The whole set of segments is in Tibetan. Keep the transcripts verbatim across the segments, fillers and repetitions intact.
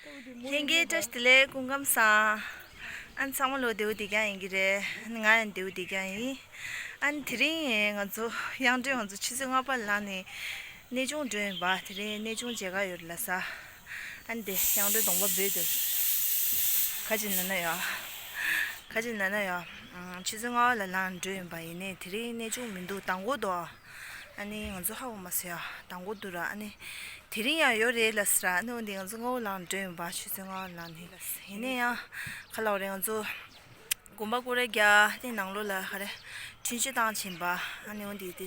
ལྷན་རྒྱས་བཀྲ་ཤིས་བདེ་ལེགས། སྐུ་ཁམས་བཟང་། ཨ་ནི་ཚང་མ་ལོ་བདེ་པོ་བདེ་རྐྱང་ཡིན་གྱི་རེད། ང་ཡང་བདེ་པོ་བདེ་རྐྱང་ཡིན། ཨ་ནི་དེ་རིང་ང་ཚོ་དབྱངས་སྒྲོན་ང་ཚོ་ཆུ་ཚོད་ལྔ་པ་ལངས་ནས་གནས་ཆུང་འགྲོ་ཡིན་པ། དེ་རིང་གནས་ཆུང་མཇལ་ཁ་ཡོད་རེད་ལ་ས། ཨ་ནི་དེ་དབྱངས་སྒྲོན་གདོང་པ་སྦོས་འདུག་ཁ་ཅིག་ན་ན་ཡོད། ཁ་ཅིག་ན་ན་ཡོད། ཨ་ཆུ་ཚོད་ལྔ་པ་ལ་ལངས་འགྲོ་ཡིན་པ་ཡིན་ནའི་དེ་རིང་གནས་ཆུང་མི་འདུག་དང་པོ་འདུག་ཨ་ནི་ང་ཚོ་ཧ་གོ་མ་སོང་ཡ། དང་པོ་འདུག་ར། ཨ་ནི་དེ་རིང་ཡང་ཡོད་རེད་ལ་ཟེར། ཨ་ནི་འོན་ཏེ་ང་ཚོ་སྔ་པོ་ལངས་འགྲོ་ཡིན་པ། ཆུ་ཚོད་ལྔ་པ་ལངས་ནས་ལ་ཟེར། ཡིན་ནའི་ཡང་ཁ་ལག་རེད། ང་ཚོ་དགོན་པ་སྐོར་ར་རྒྱག་དེ་ནང་ལོགས་ལ་ག་རེ་འཕྲིན་བཅོལ་བཏང་ཕྱིན་པ། ཨ་ནི་འོན་ཏེ་དེ་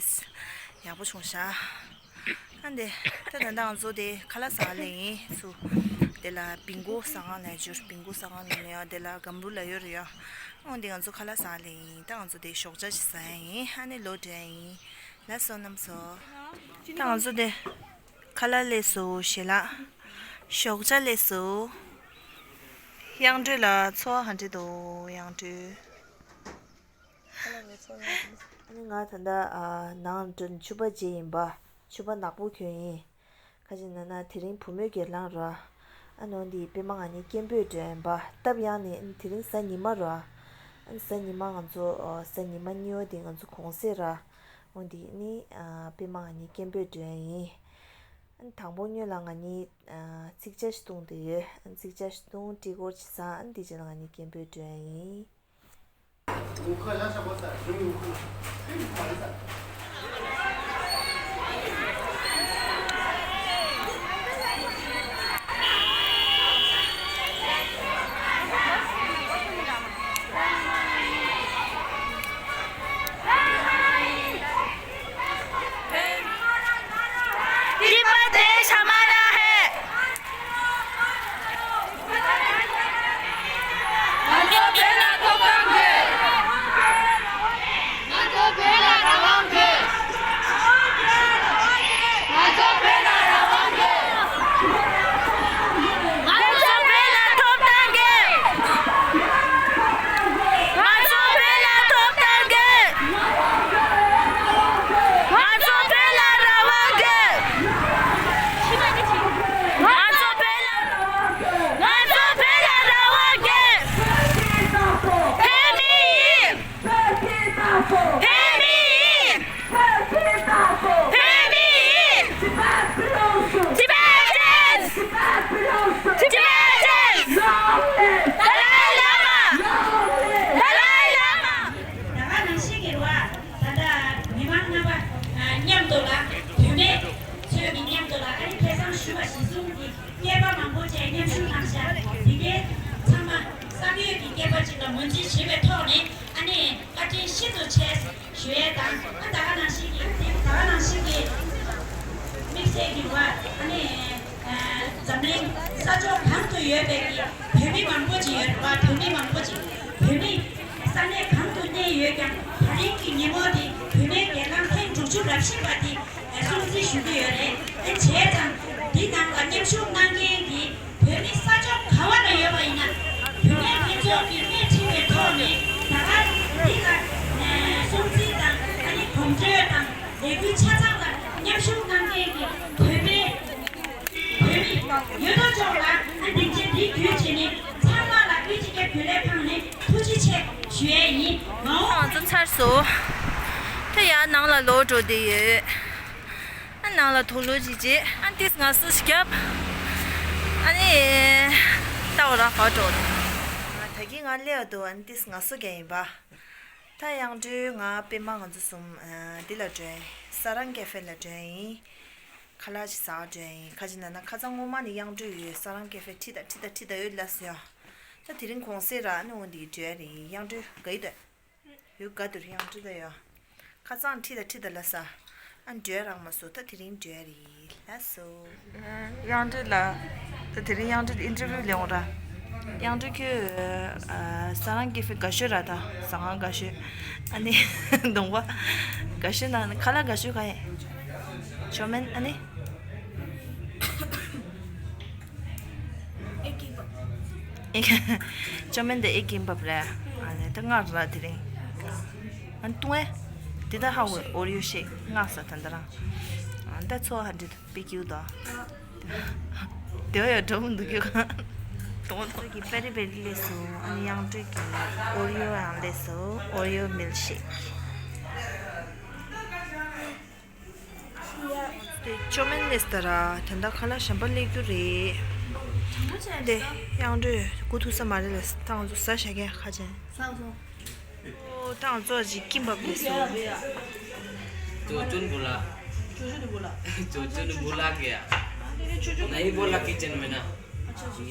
ཡག་པོ་བྱུང་ཤག་ཨ་འདི་ད་ད་ལྟ་ང་ཚོ་དེ་ཁ་ལག་ཟ་ལེ་ཡིན་ཚུ། དེ་ལ་བིང་གོ་ཟ་ཁང་ལ་འབྱོར། བིང་གོ་ཟ་ཁང་ལ་ནས་ཡང་དེ་ལ་སྒམ་རུ་ལ་ཡོད་རེད་ཡ། འོན་ཏེ་ང་ཚོ་ཁ་ལག་ཟ་ལེ་ཡིན། ད་ང་ཚོ་དེ་ཞོགས་ཇ་ཞིག་ཟ་ཡ་ཡིན། ཨ་ནི་ལོག་འགྲོ་ཡ་ཡིན། ལགས་སོ་རྣམ་ཚོ། ད་ང་ཚོ་དེ་ཁ་ལག་ལས་སུ་ཞལ་ལག་ཞོགས་ཇ་ལས་སུ། དབྱངས་སྒྲོན་ལ་ཚོར་བ་ག་འདྲ་འདུག་དབྱངས་སྒྲོན། ཨ་ནི་ང་ད་ལྟ་ཨ་ནང་འགྲོ་ནས་ཕྱུ་པ་བརྗེ་ཡིན་པ། ཕྱུ་པ་ནག་པོ་གྱོན་ཡིན། ཁ་ཅིག་ན་ན་དེ་རིང་བུ་མོའི་སྒེར་ལངས་རོ། ཨ་ནི་འོན་ཏེ་པད་མ་ང་གཉིས་སྐད་འབོད་འགྲོ་ཡིན་པ། སྟབས་ཡག་ནས་ཨ་ནི་དེ་རིང་གཟའ་ཉི་མ་རོ། ཨ་ནི་གཟའ་ཉི་མ་ང་ཚོ་ཨ་གཟའ་ཉི་མ་གཉིས་པ་དེ་ང་ཚོ་གུང་སེང་ར། འོན་ཏེ་ཨ་ནི་ཨ་པད་མ་ང་གཉིས་སྐད་འབོད་འགྲོ་ཡ་ཡིན། ཨ་ནི་དང་པོ་སྔོན་ལ་ང་གཉིས་ཨ་ཚིག་ཇ་ཞིག་བཏུང་བསྡད་ཡོད། ཨ་ནི་ཚིག་ཇ་ཞིག་བཏུང་དཀྲིས་སྐོར་ཅིག་ཟ། ཨ་ནི་དེ་རྗེས་ལ་ང་གཉིས་སྐད་འབོད་འགྲོ་ཡ་ཡིན། तिब्बत देश हमारा है। ང་ཚོ་བོད་ལ་ཐོབ་ཐང་དགོས། ང་ཚོ་བོད་ལ་རང་དབང་དགོས། ང་ཚོ་བོད་ལ་རང་དབང་དགོས། ང་ཚོ་བོད་ལ་ཐོབ་ཐང་དགོས། ང་ཚོ་བོད་ལ་ཐོབ་ཐང་དགོས། ང་ཚོ་བོད་ལ་རང་དབང་དགོས། ང་ཚོ་བོད་ལ། ང་ཚོ་བོད་ལ་རང་དབང་དགོས། བོད་མི་ཡིན། བོད་མི་ཡིན། བོད་མི་ཡིན། བོད་མི་ཡིན། Tibetans! Tibetans! Tibetans! Long live! Dalai Lama! Long live! Dalai Lama! ད་ག་ནང་བཞིན་གྱི་རེད་བ། ད་ལྟ་མི་མང་རྣམ་པ་མཉམ་དུ་ལ། བུད་མེད་ཚོས་ཀྱི་མཉམ་དུ་ལ་ཨ་ནི་ཁ་སང་ཞུས་པ་གཞིར་བཟུང་གི་སྐྱེས་པ་མང་པོ་བཅས་མཉམ་ཞུགས་གནང་ཤག་འདི་གའི་ཚང་མ་བསམ་ཡོད་ཀྱི་སྐྱེས་པ་ཅིག་ལ་ངོས་འཛིན་བྱེད་པའི་ཐོག་ནས་ཨ་ནི་བཀའ་དྲིན་ཤིན་ཏུ་ཆེ་ཞུ་ཡས་དང་། ཨ་ད་ག་ནང་བཞིན་གྱི་ད་ག་ནང་བཞིན་གྱི་དམིགས་བསལ་གྱི་བ་ཨ་ནི་འཛམ་གླིང་ས་ཕྱོགས་གང་དུ་ཡོད་པའི་གི་བོད་མི་མང་པོ་ཅིག་ཡོད་རེད་བ། བོད་མི་མང་པོ་ཅིག་བོད་མི་ས་གནས་གང་དུ་གནས་ཡོད་ཀྱང་། ད་རིང་གི་ཉིན་མོ་འདི་བུད་མེད་སྒེར་ལངས་ཐེངས་དྲུག་ཅུ་རེ་བཞི་པ་འདི་སྲུང་བརྩི་ཞུ་གི་ཡོད་རེད། དེ་བྱས་ཙང་འདི་ནང་ལ་མཉམ་ཞུགས་གནང་མཁན་གྱི་བོད་མི་ས་ཕྱོགས་ག་བ་ལ་ཡོད་པ་ཡིན་ན། བུད་མེད་ལྷན་ཚོགས་ཀྱིས་སྣེ་ཁྲིད་པའི་ཐོག་ནས་ད་ག་འདི་ལ་སྲུང་བརྩི་དང་ཨ་ནི་གོམ་བགྲོད་དང་ལས་འགུལ་ཆ་ཚང་ལ་མཉམ་ཞུགས་གནང་མཁན་གྱི་བོད་པའི་བོད་མི་ཡོད་དོ་ཅོག་ལ་ཨ་སྡིངས་ཆ་འདི་བརྒྱུད་བྱས་ནས་ཚང་མ་ལ་དབུས་སྤྱི་ཁྱབ་རྒྱུན་ལས་ཁང་ནས་ཐུགས་རྗེ་ཆེ་ཞུ་ཡས་ཡིན། མ་འོངས་ང་ཚོ་ཚར་སོང་། དེ་ཡང་ནང་ལ་ལོག་འགྲོ་བསྡད་ཡོད། ཨ་ནང་ལ་དུག་ལོག་ཅིག་བྱས། ཨ་ཏིས་ངལ་གསོ་ཞིག་བརྒྱབ། ཨ་ནི་ལྟ་བ་རང་ག་འགྲོ། ད་གིན་ང་སླེབས་འདུག་ཨ་ནི་ཏིས་ངལ་གསོ་རྒྱག་ཡིན་པ། ད་དབྱངས་སྒྲོན་ང་པད་མ་ང་ཚོ་གསུམ་འདི་ལ་འགྲོ་ཡིན། ས་རང་ཀེ་ཧྥེ་ལ་འགྲོ་ཡིན། ཁ་ལག་ཅིག་ཟ་འགྲོ་ཡིན། ཁ་ཅིག་ན་ན་ཁ་སང་སྔོན་མ་ནས་དབྱངས་སྒྲོན་ཡོད། ས་རང་ཀེ་ཧྥེ་ཁྲིད་ད་ཁྲིད་ད་ཁྲིད་ད་ཡོད་ལབ་སོང་ཡ། ད་དེ་རིང་གུང་སེང་ར། ཨ་ནི་འོ་འདི་འགྲོ་ཡ་རེད། དབྱངས་སྒྲོན་ག་ཡི་ད། ཡོད་ག་དུར་དབྱངས་སྒྲོན་ད་ཡོད། ཁ་སང་ཁྲིད་ད་ཁྲིད་ད་ལ་ས། ཨ་འགྲོ་ཡ་རག་མ་སོང་། ད་དེ་རིང་འགྲོ་ཡ་རེད། ལགས་སོ། དབྱངས་སྒྲོན་ལ། ད་དེ་རིང་དབྱངས་སྒྲོན་ཨིན་ཊར་བིའུ་ལེན་འོང་ར། དབྱངས་སྒྲོན་ཁྱོད་ཨ་ས་རང་ཀེ་ཧྥེ་དགའ་ཤོས་ར། ད་ཟ་ཁང་དགའ་ཤོས། ཨ་ནི་གདོང་པ་དགའ་ཤོས་ན་ཁ་ལག་དགའ་ཤོས་ག་ཡིན། ཅོ་མེན་ཨ་ནི། ཨེ་ཀིམ་པབ། ཅོ་མེན་དེ་ཨེ་ཀིམ་པབ་རེད། ཨ་ནི་ད་མངགས་ར་དེ་རིང་། ཨ་ནི་བཏུང་ཨེ། དེ་ད་ཧ་འོ་ཨོ་རི་ཡོ་ཤེག་མངགས་ས་ད་འདི་རང་། ཨ་ནི་ད་ཚོ་ཧ་འདྲི་ད་པི་ཀིའུ་ད། དེ་བ་ཡང་འགྲོ་མི་འདུག་རྒྱུ་གང་། དོང་ཐོག་གི་པེ་རི་པེ་རི་ལས་སོ། ཨ་ནི་གཡང་སྒྲོལ་གྱི་ཨོ་རི་ཡོ་ཡང་ལས་སོ། ཨོ་རི་ཡོ་མིལ་ཤེག་དེ་ཅོ་མེན་ལས་ད་ར། ད་ལྟ་ཁ་ལག་གཞན་པ་སླེབས་རྒྱུ་རེད། དེ་གཡང་སྒྲོལ་སྒུག་ཐུབ་ས་མ་རེད་ལ། ད་ང་ཚོ་ཟ་བཞག་གི་ཁ་ཅན། ཨོ། ད་ང་ཚོ་ཅིག་ཀིམ་བབ་ལས་སོ། ཅོ་ཅོན་བུ་ལ། ཅོ་ཅོན་བུ་ལ་ཀེ་ཡ། नहीं, वो लकी चैन में ना।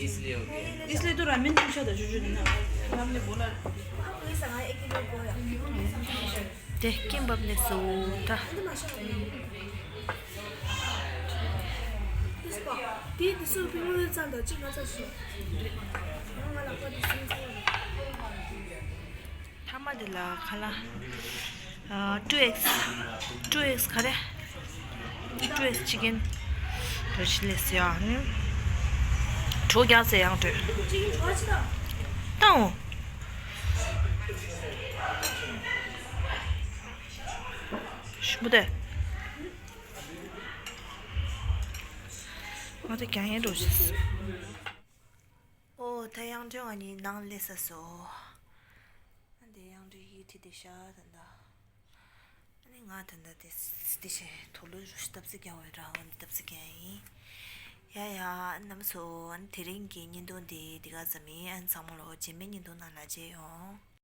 इसलिए हो गया। इसलिए तो रामेन पूछा था, जो जो ना। हमने बोला। དེ་ཀིམ་བབ་ལས་སོ། ད། དེ་དེ་སུ་ཕི་མོ་ལ་ཙམ་དང་གཅིག་མ་ཚར་སོ། ང་ལ་ཁོ་དེ་སུ་ཚར་བ། ཐ་མ་དེ་ལ་ཁ་ལག་ཨ། ཊུ་ཨེགས། ཊུ་ཨེགས་ག་རེ། ཊུ་ཨེགས་ཅི་ཀེན། འགྲོ་ཆི་ལས་ཟེར་ཡ། ཨ་ནི། གྲོ་རྒྱག་ཟེར་ཡང་འགྲོ། བཏང་འོ། ཞིམ་པོ་དེ། ང་དེ་རྒྱག་ཡན་འགྲོ་ཆི། ཨོ། ད་གཡང་སྒྲོལ་ང་གཉིས་ནང་སླེབས་ས་སོ། ཨ་འདི་གཡང་སྒྲོལ་གྱིས་ཁྲིད་དེ་ཤག་ད་ལྟ། ཨ་ནི་ང་ད་ལྟ་དེ་དེ་བྱས་དུག་ལོག་རུ་ཞིག་བཏབ་ས་རྒྱག་འོས་ར། འོ་འདི་བཏབ་ས་རྒྱག་ཡིན། ཡ་ཡ། རྣམ་པ་ཚོ། ཨ་ནི་དེ་རིང་གི་བརྙན་ཐུང་འདི་འདི་ག་ཙམ་ཡིན། ཨ་ནི་ཚང་མ་ལོ་རྗེས་མའི་བརྙན་ཐུང་ནང་ལ་མཇལ་ཡོང་།